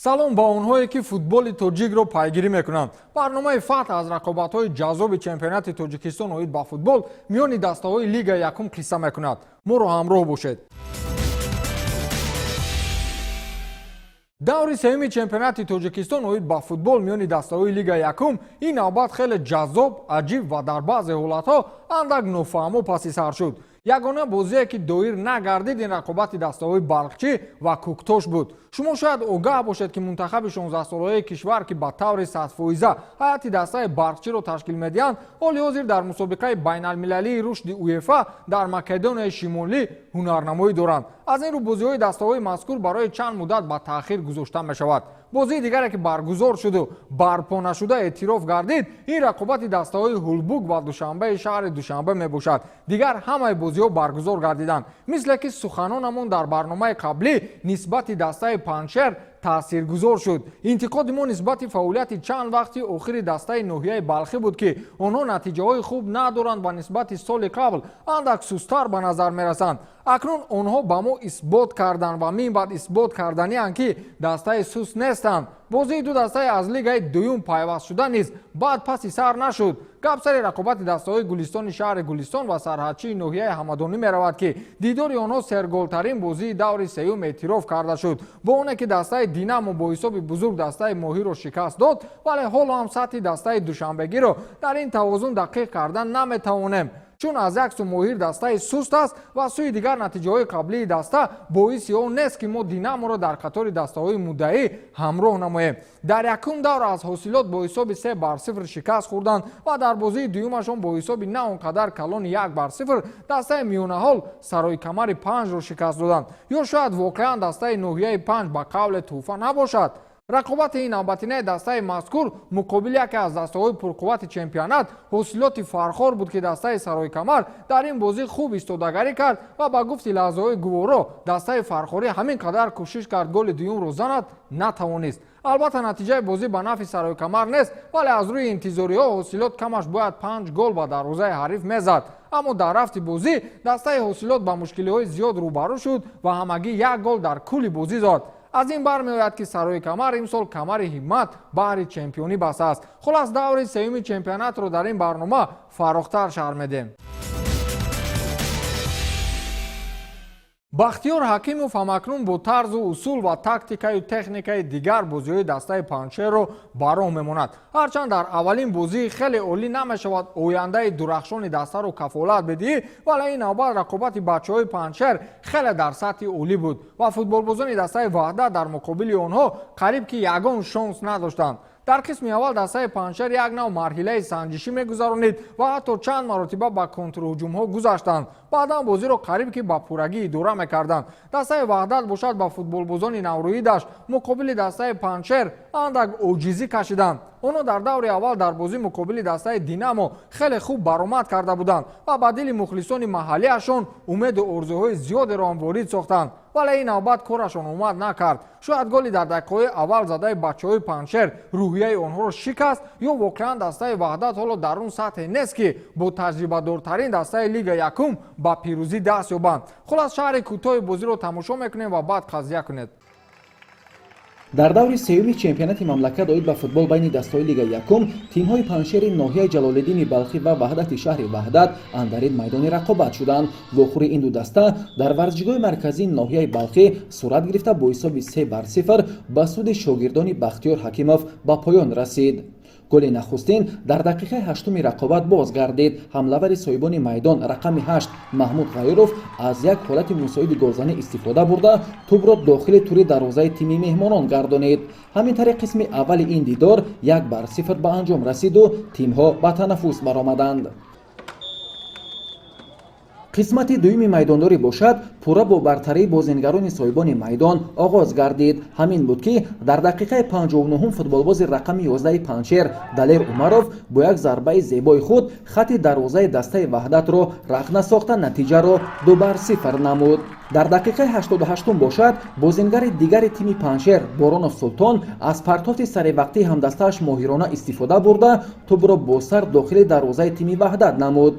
Салом ба онҳое, ки футболи тоҷикро пайгирӣ мекунанд. Барномаи «Фатҳ» аз рақобатҳои ҷаззоби чемпионати Тоҷикистон оид ба футбол миёни дастаҳои Лигаи якум қисса мекунад. Моро ҳамроҳ бошед. Даври сеюми чемпионати Тоҷикистон оид ба футбол миёни дастаҳои Лигаи якум ин навбат хеле ҷаззоб, аҷиб ва дар баъзе ҳолатҳо андак нофаҳмо паси сар шуд. Ягона бозие, ки доир нагардид, ин рақобати дастаҳои Балхчӣ ва Кӯктош буд. Шумо шояд огаҳ бошед, ки мунтахаби 16-солаҳои кишвар, ки ба таври 100-фоиза ҳайати дастаи Балхчиро ташкил медиҳанд, ҳоли ҳозир дар мусобиқаи байналмилалии рушди УЕФА дар Македонияи Шимолӣ ҳунарнамоӣ доранд. Аз ин рӯ бозиҳои дастаҳои мазкур барои чанд муддат ба таъхир гузошта мешавад. Бозии дигаре, ки баргузор шуду барпо нашуда эътироф гардид, ин рақобати дастаҳои Ҳулбук ва Душанбаи шаҳри Душанбе мебошад. Дигар ҳамаи бозиҳо баргузор гардиданд. Мисле ки суханонамон дар барномаи қаблӣ нисбати дастаи Панҷшер таъсиргузор шуд, интиқоди мо нисбати фаъолияти чанд вақти охири дастаи ноҳияи Балхӣ буд, ки онҳо натиҷаҳои хуб надоранд ва нисбати соли қабл андак сусттар ба назар мерасанд. Акнун онҳо ба мо исбот карданд ва минбаъд исбот карданианд, ки дастаи суст нестанд. Бозии ду дастаи аз лигаи дуюм пайвастшуда низ баъд паси сар нашуд. Гап сари рақобати дастаҳои Гулистони шаҳри Гулистон ва Сарҳадчии ноҳияи Ҳамадонӣ меравад, ки дидори онҳо серголтарин бозии даври сеюм эътироф карда шуд. Бо оне ки дастаи Динамо бо ҳисоби бузург дастаи Моҳиро шикаст дод, вале ҳоло ҳам сатҳи дастаи душанбегиро дар ин тавозун дақиқ кардан наметавонем, чун аз як сӯ Моҳир дастаи суст аст ва сӯи дигар натиҷаҳои қаблии даста боиси он нест, ки мо Динаморо дар қатори дастаҳои муддаӣ ҳамроҳ намоем. Дар якум давр аз Ҳосилот бо ҳисоби 3-0 шикаст хӯрданд ва дар бозии дуюмашон бо ҳисоби на он қадар калони 1-0 дастаи миёнаҳол Сарои Камари Панҷро шикаст доданд. Ё шояд воқеан дастаи ноҳияи Панҷ ба қавле тӯҳфа набошад. Рақобати ин навбатинаи дастаи мазкур муқобили яке аз дастаҳои пурқуввати чемпионат, Ҳосилоти Фархор буд, ки дастаи Сарои Камар дар ин бозӣ хуб истодагарӣ кард ва ба гуфти лаҳзаҳои гуворо, дастаи фархорӣ ҳамин қадар кӯшиш кард голи дуюмро занад, натавонист. Албатта, натиҷаи бозӣ ба нафъи Сарои Камар нест, вале аз рӯи интизориҳо Ҳосилот камаш бояд панҷ гол ба дарвозаи ҳариф мезад. Аммо дар рафти бозӣ дастаи Ҳосилот ба мушкилиҳои зиёд рӯбарӯ шуд ва ҳамагӣ як гол дар кулли бозӣ дод. Аз ин бармеояд, ки Сарои Камар имсол камари ҳиммат баҳри чемпионӣ бастааст. Хулас, даври сеюми чемпионатро дар ин барнома фарохтар шарҳ медиҳем. Бахтиёр Ҳакимов ҳамакнун бо тарзу усул ва тактикаю техникаи дигар бозиҳои дастаи Панҷшерро ба роҳ мемонад. Ҳарчанд дар аввалин бозии хеле олӣ намешавад ояндаи дурахшони дастаро кафолат бидиҳӣ, вале ин навбат рақобати бачаҳои Панҷшер хеле дар сатҳи олӣ буд ва футболбозони дастаи Ваҳдат дар муқобили онҳо қариб ки ягон шонс надоштанд. Дар қисми аввал дастаи Панҷшер як нав марҳилаи санҷишӣ мегузаронид ва ҳатто чанд маротиба ба контрҳуҷумҳо гузаштанд. Баъдан бозиро қариб ки ба пуррагӣ идора мекарданд. Дастаи Ваҳдат бошад, ба футболбозони наврӯидаш муқобили дастаи Панҷшер андак оҷизӣ кашиданд. Онҳо дар даври аввал дар бозӣ муқобили дастаи Динамо хеле хуб баромад карда буданд ва ба дили мухлисони маҳаллиашон умеду орзуҳои зиёдеро ҳам ворид сохтанд, вале ин навбат корашон омад накард. Шояд голи дар дақиқаҳои аввал задаи бачаҳои Панҷшер рӯҳияи онҳоро шикаст ё воқеан дастаи Ваҳдат ҳоло дар он сатҳе нест, ки бо таҷрибадортарин дастаи Лига якум ба пирӯзӣ даст ёбанд. Хулас, шарҳи кӯтоҳи бозиро тамошо мекунем ва баъд қазия кунед. Дар даври сеюми чемпионати мамлакат оид ба футбол байни дастаҳои Лигаи якум тимҳои Панҷшери ноҳияи Ҷалолиддини Балхӣ ва Ваҳдати шаҳри Ваҳдат андарин майдони рақобат шуданд. Вохӯри ин ду даста дар варзишгоҳи марказии ноҳияи Балхӣ сурат гирифта, бо ҳисоби 3-0 ба суди шогирдони Бахтиёр Ҳакимов ба поён расид. Голи нахустин дар дақиқаи ҳаштуми рақобат боз гардид. Ҳамлавари соҳибони майдон, рақами 8, Маҳмуд Ғайуров аз як ҳолати мусоиди голзанӣ истифода бурда, тӯбро дохили тури дарвозаи тими меҳмонон гардонид. Ҳамин тариқ, қисми аввали ин дидор 1-0 ба анҷом расиду тимҳо ба танаффус баромаданд. Қисмати дуюми майдондорӣ бошад, пурра бо бартарии бозингарони соҳибони майдон оғоз гардид. Ҳамин буд, ки дар дақиқаи 59-ум футболбози рақами 11 Панҷшер Далер Умаров бо як зарбаи зебои худ хати дарвозаи дастаи Ваҳдатро рахна сохта, натиҷаро 2-0 намуд. Дар дақиқаи 88-ум бошад, бозингари дигари тими Панҷшер Боронов Султон аз партофти саривақтии ҳамдастааш моҳирона истифода бурда, тӯбро бо сар дохили дарвозаи тими Ваҳдат намуд.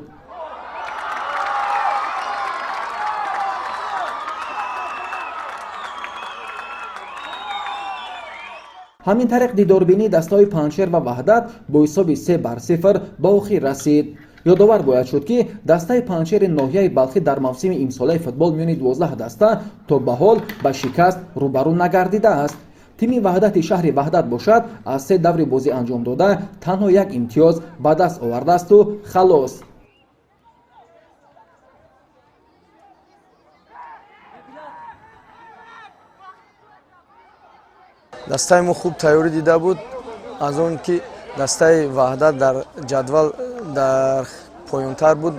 Ҳамин тариқ дидорбинии дастаҳои Панҷшер ва Ваҳдат бо ҳисоби 3-0 ба охир расид. Ёдовар бояд шуд, ки дастаи Панҷшери ноҳияи Балхӣ дар мавсими имсолаи футбол миёни 12 даста то ба ҳол ба шикаст рӯбарӯ нагардидааст. Тими Ваҳдати шаҳри Ваҳдат бошад, аз се даври бозӣ анҷом дода танҳо як имтиёз ба даст овардаасту халос. Дастаи мо хуб тайёрӣ дида буд, аз он ки дастаи Ваҳдат дар ҷадвал дар поёнтар буд.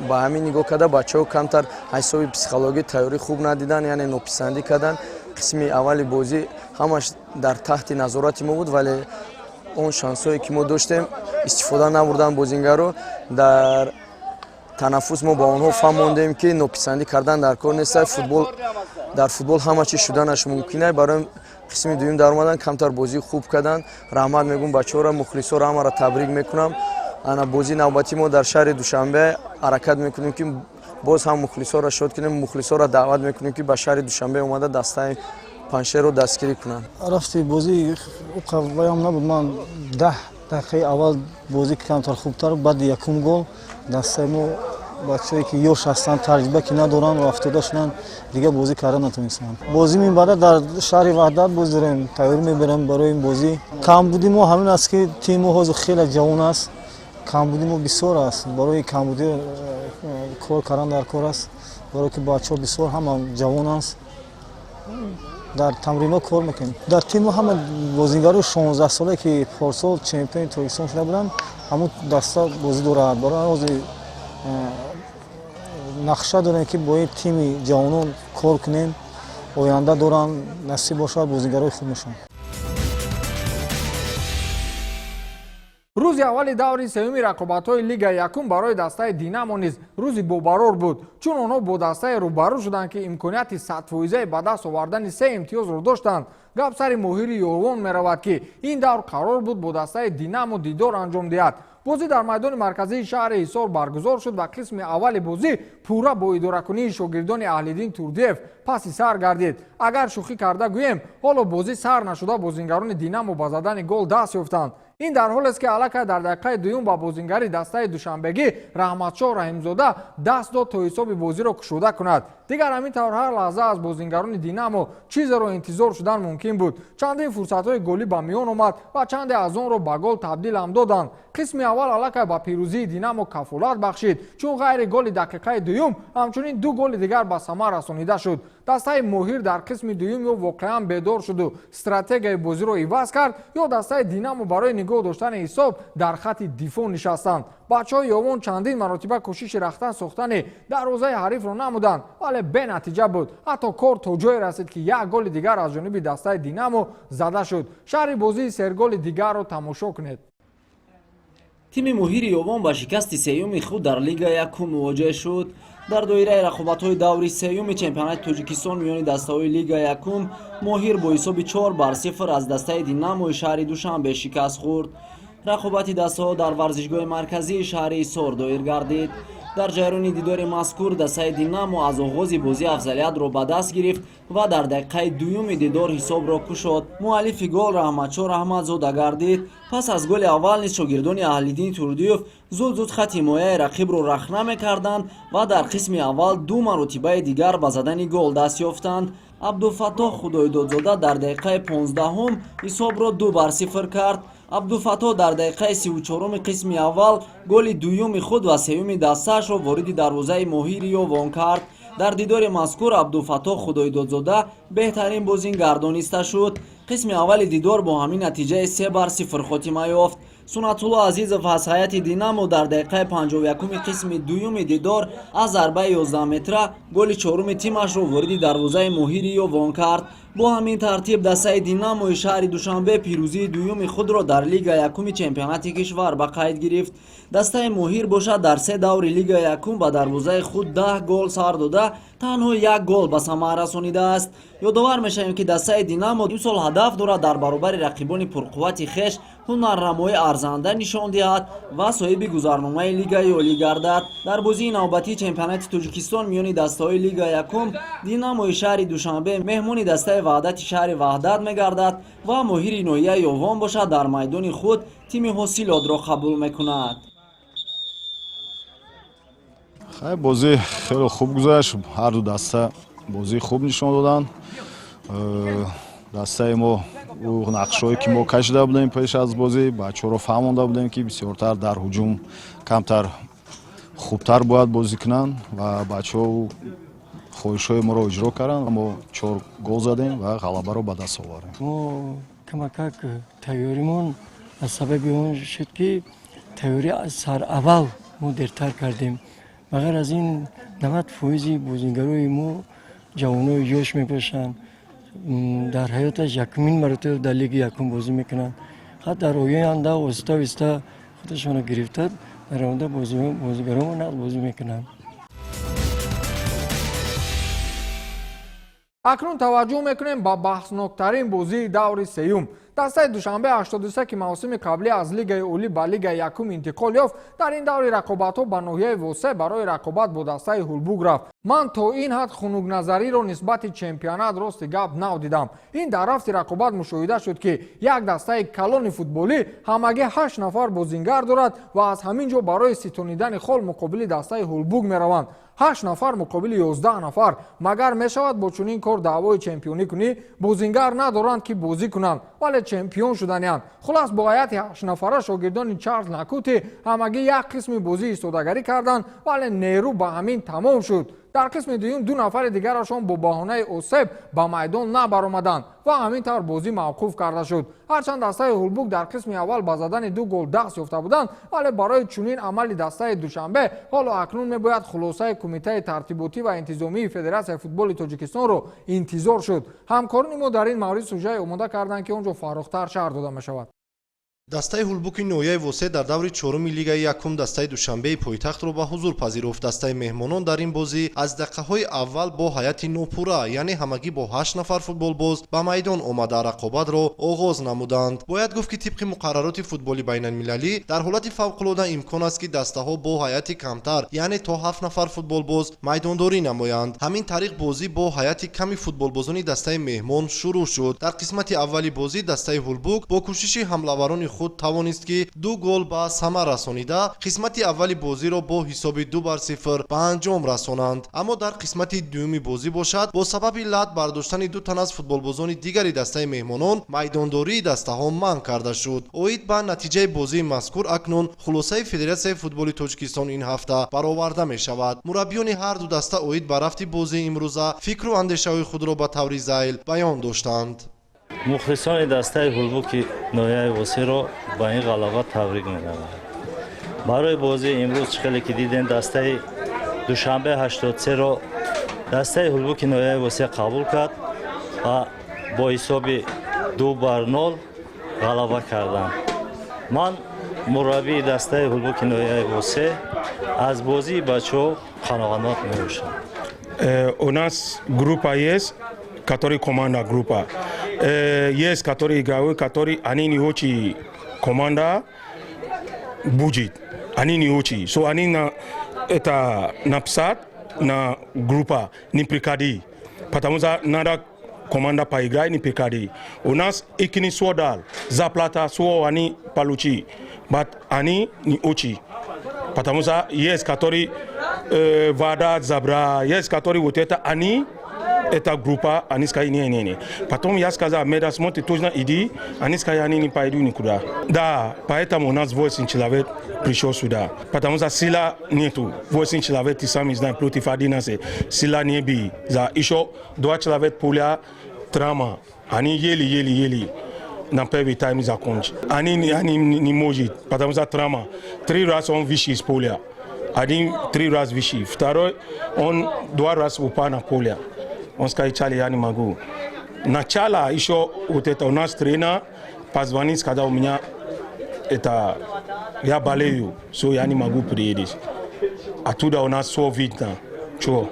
Ба ҳамин нигоҳ карда, бачаҳо камтар ҳисоби психологӣ тайёрӣ хуб надиданд, яъне нописандӣ карданд. Қисми аввали бозӣ ҳамаш дар таҳти назорати мо буд, вале он шансҳое ки мо доштем, истифода набурданд бозингаро. Дар танаффус мо ба онҳо фаҳмондем, ки нописандӣ кардан дар кор нест, футбол, дар футбол ҳама чиз шуданаш мумкин аст. Барои қисми дуюм даромадан, камтар бозӣ хуб карданд. Раҳмат мегӯм бачаҳоро, мухлисоро, ҳамаро табрик мекунам. Ана бозии навбатӣ мо дар шаҳри Душанбе, ҳаракат мекунем, ки боз ҳам мухлисоро шод кунем. Мухлисоро даъват мекунем, ки ба шаҳри Душанбе омада, дастаи Панҷшерро дастгирӣ кунанд. Рафти бозӣ ваям набуд. Ман 10 дақиқаи аввал бозӣ камтар хубтар, баъди якум гол дастаи мо, бачаҳое ки ёш ҳастанд, таҷриба ки надоранд ва афтода шуданд, дигар бозӣ карда натавонистанд. Бозӣ минбаъда дар шаҳри Ваҳдат боз дорем, тайёрӣ мебарем барои ин бозӣ. Камбуди мо ҳамин аст, ки тими мо ҳозир хеле ҷавон аст, камбуди мо бисёр аст. Барои камбудӣ кор кардан дар кор аст, барое ки бачаҳо бисёр ҳама ҷавон аст, дар тамринҳо кор мекунем. Дар тими ҳама бозингарои 16-сола, ки порсол чемпиони Тоҷикистон шуда буданд, ҳамун даста бозӣ дорад. Барои ҳозир нақша дорем, ки бо ин тими ҷавонон кор кунем. Оянда доранд, насиб бошад, бозингарои хуб мешаванд. Рӯзи аввали даври сеюми рақобатҳои Лигаи якум барои дастаи Динамо низ рӯзи бобарор буд, чун онҳо бо дастае рӯбарӯ шуданд, ки имконияти садфоизаи ба даст овардани се имтиёзро доштанд. Гап сари Моҳири Ёвон меравад, ки ин давр қарор буд бо дастаи Динамо дидор анҷом диҳад. Бозӣ дар майдони марказии шаҳри Ҳисор баргузор шуд ва қисми аввали бозӣ пурра бо идоракунии шогирдони Аҳлиддин Турдиев паси сар гардид. Агар шӯхӣ карда гӯем, ҳоло бозӣ сар нашуда, бозингарони Динамо ба задани гол даст ёфтанд. Ин дар ҳолест, ки аллакай дар дақиқаи дуюм ба бозингари дастаи душанбегӣ Раҳматшоҳ Раҳимзода даст дод, то ҳисоби бозиро кушода кунад. Дигар ҳамин тавр ҳар лаҳза аз бозингарони Динамо чизеро интизор шудан мумкин буд. Чандин фурсатҳои голӣ ба миён омад ва чанде аз онро ба гол табдил ҳам доданд. Қисми аввал аллакай ба пирӯзии Динамо кафолат бахшид, чун ғайри голи дақиқаи дуюм ҳамчунин ду голи дигар ба самар расонида шуд. Дастаи Моҳир дар қисми дуюм ё воқеан бедор шуду стратегияи бозиро иваз кард, ё дастаи Динамо барои нигоҳ доштани ҳисоб дар хатти дифоъ нишастанд. Бачаҳои Ёвон чандин маротиба кӯшиши рахтан сохтани дарвозаи ҳарифро намуданд, вале бенатиҷа буд. Ҳатто кор то ҷое расид, ки як голи дигар аз ҷониби дастаи Динамо зада шуд. Шаҳри бозии серголи дигарро тамошо кунед. Тими Моҳири Ёвон ба шикасти сеюми худ дар Лигаи якум мувоҷеҳ шуд. Дар доираи рақобатҳои даври сеюми чемпионати Тоҷикистон миёни дастаҳои Лигаи якум Моҳир бо ҳисоби 4-0 аз дастаи Динамои шаҳри Душанбе шикаст хӯрд. Рақобати дастаҳо дар варзишгоҳи марказии шаҳри Ҳисор доир гардид. Дар ҷараёни дидори мазкур дастаи Динамо аз оғози бозӣ афзалиятро ба даст гирифт ва дар дақиқаи дуюми дидор ҳисобро кушод. Муаллифи гол Раҳматшоҳ Раҳматзода гардид. Пас аз голи аввал низ шогирдони Аҳлиддин Турдиев зуд зуд хати ҳимояи рақибро рахна мекарданд ва дар қисми аввал ду маротибаи дигар ба задани гол даст ёфтанд. Абдуфаттоҳ Худойдодзода дар дақиқаи 15-ум ҳисобро 2-0 кард. Абдуфаттоҳ дар дақиқаи 34-уми қисми аввал голи дуюми худ ва сеюми дастаашро вориди дарвозаи Моҳири Ёвон кард. Дар дидори мазкур Абдуфаттоҳ Худойдодзода беҳтарин бозингар дониста шуд. Қисми аввали дидор бо ҳамин натиҷаи 3-0 хотима ёфт. Сунатулло Азизов аз ҳайати Динамо дар дақиқаи 51-уми қисми дуюми дидор аз зарбаи 11 метра голи чоруми тимашро вориди дарвозаи Моҳири Ёвон кард. Бо ҳамин тартиб дастаи Динамои шаҳри Душанбе пирӯзии дуюми худро дар Лига якуми чемпионати кишвар ба қайд гирифт. Дастаи Моҳир бошад, дар се даври Лига якум ба дарвозаи худ 10 гол сар дода, танҳо як гол ба самар расонидааст. Ёдовар мешавем, ки дастаи Динамо имсол ҳадаф дорад дар баробари рақибони пурқуввати хеш Ҳунарнамои арзанда нишон диҳад ва соҳиби гузарномаи Лигаи Олӣ гардад. Дар бозии навбатии чемпионати Тоҷикистон миёни дастаҳои Лигаи якум, Динамои шаҳри Душанбе меҳмони дастаи Ваҳдати шаҳри Ваҳдат мегардад ва Моҳири ноҳияи Ёвон бошад, дар майдони худ тими Ҳосилотро қабул мекунад. Хай, бозӣ хеле хуб гузашт. Ҳарду даста бозии хуб нишон доданд. Дастаи мо ӯ нақшҳое ки мо кашида будем пеш аз бозӣ, бачаҳоро фаҳмонда будем, ки бисёртар дар ҳуҷум камтар хубтар бояд бозӣ кунанд, ва бачаҳо хоҳишҳои моро иҷро карданд. Мо чор гол задем ва ғалабаро ба даст овардем. Мо камакак тайёримон аз сабаби он шуд, ки тайёрӣ аз сараввал мо дертар кардем. Ба ғайр аз ин, 90 фоизи бозигарои мо ҷавонои ёш мебошанд, дар ҳаёташ якумин маротиба дар Лиги якум бозӣ мекунанд. Ҳат дар оянда оҳиста оҳиста худашонро гирифта, дар оянда бозигаромо нағз бозӣ мекунанд. Акнун таваҷҷӯҳ мекунем ба баҳсноктарин бозии даври сеюм. Дастаи Душанбе 83, ки мавсими қаблӣ аз Лигаи Олӣ ба Лигаи якум интиқол ёфт, дар ин даври рақобатҳо ба ноҳияи Восе барои рақобат бо дастаи Ҳулбук рафт. Ман то ин ҳад хунукназариро нисбати чемпионат, рости гап, нав дидам. Ин дар рафти рақобат мушоҳида шуд, ки як дастаи калони футболӣ ҳамагӣ ҳашт нафар бозингар дорад ва аз ҳамин ҷо барои ситонидани хол муқобили дастаи Ҳулбук мераванд. Ҳашт нафар муқобили 11 нафар. Магар мешавад бо чунин кор даъвои чемпионӣ кунӣ? Бозингар надоранд, ки бозӣ кунанд, вале чемпион шуданианд. Хулас, бо ҳайати ҳаштнафара шогирдони Чарлз Накути ҳамагӣ як қисми бозӣ истодагарӣ карданд, вале нерӯ ба ҳамин тамом шуд. Дар қисми дуюм ду нафари дигарашон бо баҳонаи осеб ба майдон набаромаданд ва ҳамин тавр бозӣ мавқуф карда шуд. Ҳарчанд дастаи Ҳулбук дар қисми аввал ба задани ду гол даст ёфта буданд, вале барои чунин амали дастаи Душанбе ҳоло акнун мебояд хулосаи Кумитаи тартиботӣ ва интизомии Федератсияи футболи Тоҷикистонро интизор шуд. Ҳамкорони мо дар ин маврид сужае омода карданд, ки он ҷо фаррухтар шарҳ дода мешавад. Дастаи Ҳулбуки ноҳияи Восе дар даври чоруми Лигаи якум дастаи Душанбеи пойтахтро ба ҳузур пазируфт. Дастаи меҳмонон дар ин бозӣ аз дақиқаҳои аввал бо ҳайати нопурра, яъне ҳамагӣ бо ҳашт нафар футболбоз ба майдон омада, рақобатро оғоз намуданд. Бояд гуфт, ки тибқи муқаррароти футболи байналмилалӣ дар ҳолати фавқулода имкон аст, ки дастаҳо бо ҳайати камтар, яъне то ҳафт нафар футболбоз майдондорӣ намоянд. Ҳамин тариқ, бозӣ бо ҳайати ками футболбозони дастаи меҳмон шурӯъ шуд. Дар қисмати аввали бозӣ дастаи Ҳулбук бо кӯшиши ҳамлаварони худ тавонист, ки ду гол ба самар расонида, қисмати аввали бозиро бо ҳисоби 2 бар 0 ба анҷом расонанд. Аммо дар қисмати дуюми бозӣ бошад, бо сабаби лат бардоштани ду тан аз футболбозони дигари дастаи меҳмонон майдондории дастаҳо манъ карда шуд. Оид ба натиҷаи бозии мазкур акнун хулосаи Федератсияи футболи Тоҷикистон ин ҳафта бароварда мешавад. Мураббиёни ҳарду даста оид ба рафти бозии имрӯза фикру андешаҳои худро ба таври зайл баён доштанд. Мухлисони дастаи Ҳулбуки ноҳияи Восеро ба ин ғалаба табрик менамоям. Барои бозии имрӯз, чӣ хеле ки дидем, дастаи Душанбе 83-ро дастаи Ҳулбуки ноҳияи Восе қабул кард ва бо ҳисоби 2 бар 0 ғалаба карданд. Ман, мураббии дастаи Ҳулбуки ноҳияи Восе, аз бозии бачаҳо қаноатманд мебошам. У нас группа есть, который команда группа. Есть, которые игровые, которые они не очень команда будет. Они не очень. So они на это написать на группа не приходи. Потому что надо команда поиграть, не приходи. У нас их не дал. Зарплата свой они получи. But они не очень. Потому что есть, который вода забра, есть, который вот это, они эта группа, они сказали, не, не, не. Потом я сказал, медосмотр точно иди, они сказали, они не пойдут никуда. Да, поэтому у нас 8 человек пришел сюда. Потому что сила нету. 8 человек, ты сам знаешь, против 11. Сила не би. За еще два человека поля травма. Они еле-еле-еле на первый тайм закончили. Они не может, потому что травма. Три раза он вышел из поля. Один три раза вышел. Второй, он два раза упал на поле. Он сказал: «Чарли, я не могу». Начало еще вот это у нас тренер позвонит, сказал, у меня это, я болею, so я не могу приедать. Оттуда у нас все видно. Чего?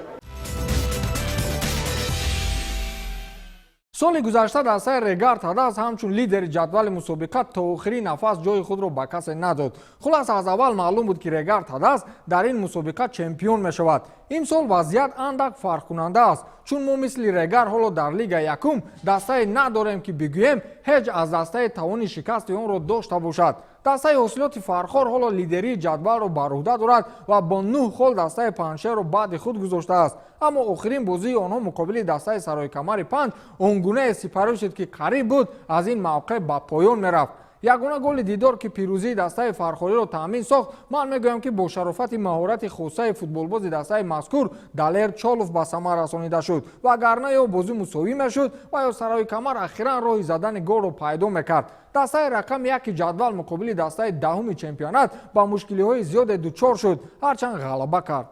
Соли гузашта дастаи Регар Тадаз ҳамчун лидери ҷадвали мусобиқа то охири нафас ҷои худро ба касе надод. Хулас, аз аввал маълум буд, ки Регар Тадаз дар ин мусобиқа чемпион мешавад. Имсол вазъият андак фарқкунанда аст, чун мо мисли Регар ҳоло дар Лига якум дастае надорем, ки бигӯем ҳеҷ аз дастаи тавони шикасти онро дошта бошад. Дастаи Ҳосилоти Фархор ҳоло лидерии ҷадвалро бар уҳда дорад ва бо 9 хол дастаи Панҷшерро баъди худ гузоштааст. Аммо охирин бозии онҳо муқобили дастаи Сарои Камари 5 он гунае сипарӣ шуд, ки қариб буд аз ин мавқеъ ба поён мерафт. Ягона голи дидор, ки пирӯзии дастаи фархориро таъмин сохт, ман мегӯям, ки бо шарофати маҳорати хосаи футболбози дастаи мазкур Далер Чолов ба самар расонида шуд. Вагарна ё бозӣ мусовӣ мешуд ва ё Сарои Камар ахиран роҳи задани голро пайдо мекард. Дастаи рақами яки ҷадвал муқобили дастаи даҳуми чемпионат ба мушкилиҳои зиёде дучор шуд, ҳарчанд ғалаба кард.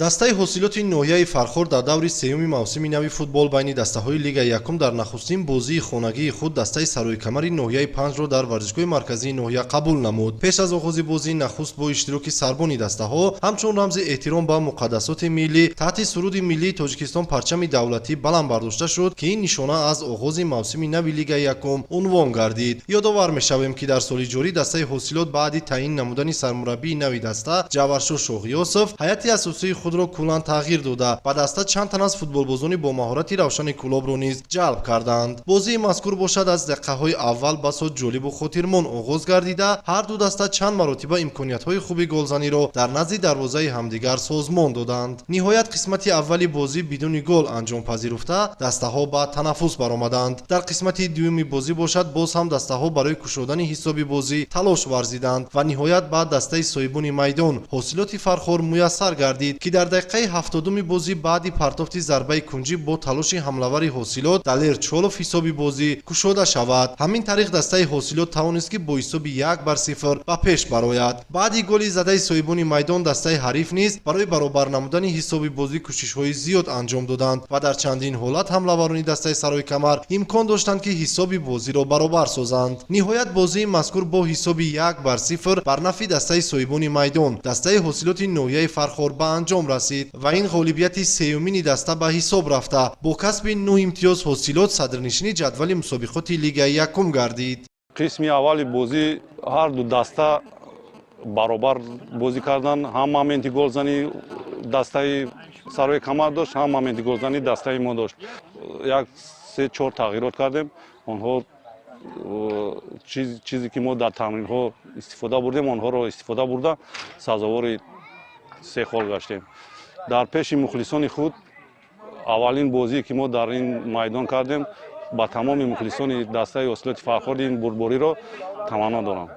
Дастаи Ҳосилоти ноҳияи Фархор дар даври сеюми мавсими нави футбол байни дастаҳои Лигаи якум дар нахустин бозии хонагии худ дастаи Сарои Камари ноҳияи Панҷро дар варзишгоҳи марказии ноҳия қабул намуд. Пеш аз оғози бозӣ нахуст бо иштироки сарбони дастаҳо ҳамчун рамзи эҳтиром ба муқаддасоти миллӣ таҳти суруди миллии Тоҷикистон парчами давлатӣ баланд бардошта шуд, ки ин нишона аз оғози мавсими нави Лигаи якум унвон гардид. Ёдовар мешавем, ки дар соли ҷорӣ дастаи Ҳосилот баъди таъин намудани сармураббии нави даста Ҷавҳаршоҳ Шоҳиёсов ҳайати асосии худро куллан тағйир дода, ба даста чанд тан аз футболбозони бо маҳорати равшани Кӯлобро низ ҷалб карданд. Бозии мазкур бошад, аз дақиқаҳои аввал басо ҷолибу хотирмон оғоз гардида, ҳар ду даста чанд маротиба имкониятҳои хуби голзаниро дар назди дарвозаи ҳамдигар созмон доданд. Ниҳоят, қисмати аввали бозӣ бидуни гол анҷом пазируфта, дастаҳо ба танаффус баромаданд. Дар қисмати дуюми бозӣ бошад, боз ҳам дастаҳо барои кушодани ҳисоби бозӣ талош варзиданд ва ниҳоят ба дастаи соҳибони майдон Ҳосилоти Фархор муяссар гардид, ки дар дақиқаи 70-уми бозӣ баъди партофти зарбаи кунҷӣ бо талоши ҳамлавари Ҳосилот Далер Чолов ҳисоби бозӣ кушода шавад. Ҳамин тариқ дастаи Ҳосилот тавонист, ки бо ҳисоби 1-0 ба пеш барояд. Баъди голи задаи соҳибони майдон дастаи ҳариф низ барои баробар намудани ҳисоби бозӣ кӯшишҳои зиёд анҷом доданд ва дар чандин ҳолат ҳамлаварони дастаи Сарои Камар имкон доштанд, ки ҳисоби бозиро баробар созанд. Ниҳоят, бозии мазкур бо ҳисоби 1-0 бар нафъи дастаи соҳибони майдон, дастаи Ҳосилоти ноҳияи Фархор, ба анҷом расид ва ин ғолибияти сеюмини даста ба ҳисоб рафта, бо касби 9 имтиёз Ҳосилот садрнишини ҷадвали мусобиқоти Лигаи якум гардид. Қисми аввали бозӣ ҳар ду даста баробар бозӣ карданд. Ҳам моменти голзанӣ дастаи Сарои Камар дошт, ҳам моменти голзанӣ дастаи мо дошт. Як се чор тағйирот кардем. Онҳо чизе ки мо дар тамринҳо истифода бурдем, онҳоро истифода бурда, сазовори се хол гаштем. Дар пеши мухлисони худ аввалин бозие ки мо дар ин майдон кардем, ба тамоми мухлисони дастаи Ҳосилоти Фархор ин бурдбориро таманно дорам.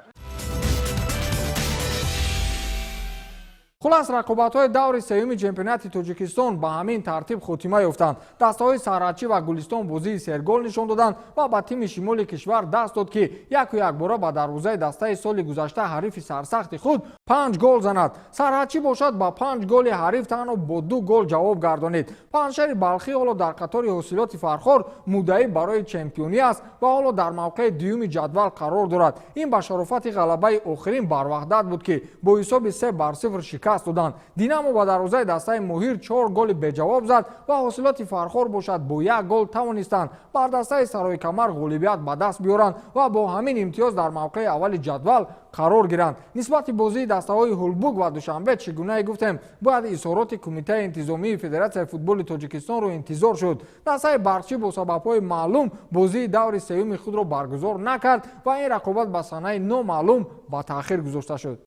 Хулас, рақобатҳои даври сеюми чемпионати Тоҷикистон ба ҳамин тартиб хотима ёфтанд. Дастаҳои Сарҳадчӣ ва Гулистон бозии сергол нишон доданд ва ба тими шимоли кишвар даст дод, ки яку якбора ба дарвозаи дастаи соли гузашта ҳарифи сарсахти худ 5 гол занад. Сарҳадчӣ бошад, ба 5 голи ҳариф танҳо бо 2 гол ҷавоб гардонид. Панҷшери Балхӣ ҳоло дар қатори Ҳосилоти Фархор муддаӣ барои чемпионӣ аст ва ҳоло дар мавқеи дуюми ҷадвал қарор дорад. Ин ба шарофати ғалабаи охирин бар Ваҳдат буд, ки бо ҳисоби 3-0 шикаст доданд. Динамо ба дарвозаи дастаи Моҳир 4 голи беҷавоб зад ва Ҳосилоти Фархор бошад, бо 1 гол тавонистанд бар дастаи Сарои Камар ғолибият ба даст биёранд ва бо ҳамин имтиёз дар мавқеи аввали ҷадвал қарор гиранд. Нисбати бозии дастаҳои Ҳулбук ва Душанбе, чӣ гунае гуфтем, бояд изҳороти Кумитаи интизомии Федератсияи футболи Тоҷикистонро интизор шуд. Дастаи Барқчӣ бо сабабҳои маълум бозии даври сеюми худро баргузор накард ва ин рақобат ба санаи номаълум ба таъхир гузошта шуд.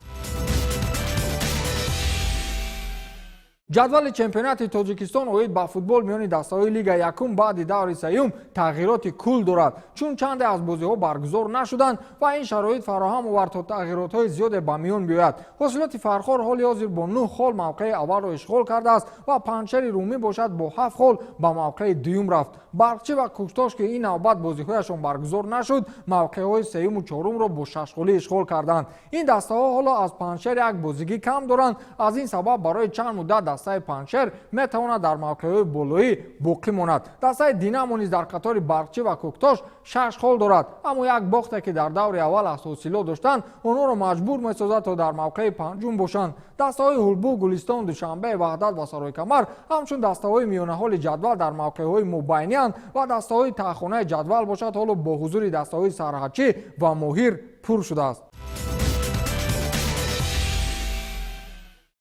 Ҷадвали чемпионати Тоҷикистон оид ба футбол миёни дастаҳои Лига якум баъди даври сеюм тағйироти кул дорад, чун чанде аз бозиҳо баргузор нашуданд ва ин шароит фароҳам овард, то тағйиротҳои зиёде ба миён биёяд. Ҳосилоти Фархор ҳоли ҳозир бо 9 хол мавқеи аввалро ишғол кардааст ва Панҷшери Румӣ бошад, бо 7 хол ба мавқеи дуюм рафт. Барқчӣ ва Кӯктош, ки ин навбат бозиҳояшон баргузор нашуд, мавқеъҳои сеюму чорумро бо 6 холӣ ишғол карданд. Ин дастаҳо ҳоло аз Панҷшер як бозигӣ кам доранд. Аз ин сабаб барои чанд муддат Дастаи Панҷшер метавонад дар мавқеъҳои болоӣ боқӣ монад. Дастаи Динамо низ дар қатори Барқчӣ ва Кӯктош 6 хол дорад, аммо як бохте, ки дар даври аввал аз ҳосилот доштанд, онҳоро маҷбур месозад, то дар мавқеи панҷум бошанд. Дастаҳои Ҳулбук, Гулистон, Душанбе, Ваҳдат ва Саройкамар ҳамчун дастаҳои миёнаҳоли ҷадвал дар мавқеъҳои мобайнианд ва дастаҳои таҳхонаи ҷадвал бошад, ҳоло бо ҳузури дастаҳои Сарҳадчӣ ва Моҳир пур шудааст.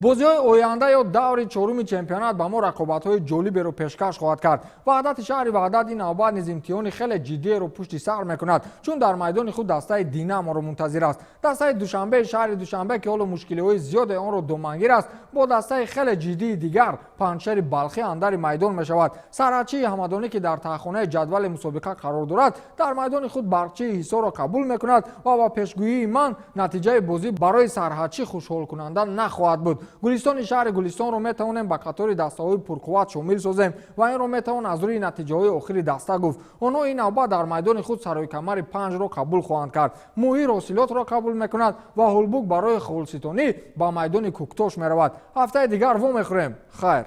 Бозиҳои оянда ё даври чоруми чемпионат ба мо рақобатҳои ҷолиберо пешкаш хоҳад кард. Ваҳдати шаҳри Ваҳдат ин навбат низ имтиҳони хеле ҷиддиеро пушти сар мекунад, чун дар майдони худ дастаи Динаморо мунтазир аст. Дастаи Душанбеи шаҳри Душанбе, ки ҳоло мушкилиҳои зиёде онро домангир аст, бо дастаи хеле ҷиддии дигар, Панҷшери Балхӣ, андари майдон мешавад. Сарҳадчии Ҳамадонӣ, ки дар таҳхонаи ҷадвали мусобиқа қарор дорад, дар майдони худ Барқчии Ҳисорро қабул мекунад ва ба пешгӯии ман натиҷаи бозӣ барои сарҳадчӣ хушҳолкунанда нахоҳад буд. Гулистони шаҳри Гулистонро метавонем ба қатори дастаҳои пурқувват шомил созем ва инро метавон аз рӯи натиҷаҳои охири даста гуфт. Онҳо ин навбат дар майдони худ Саройкамари панҷро қабул хоҳанд кард. Моҳир ҳосилотро қабул мекунад ва Ҳулбук барои холситонӣ ба майдони Кӯктош меравад. Ҳафтаи дигар вомехӯрем. Хайр.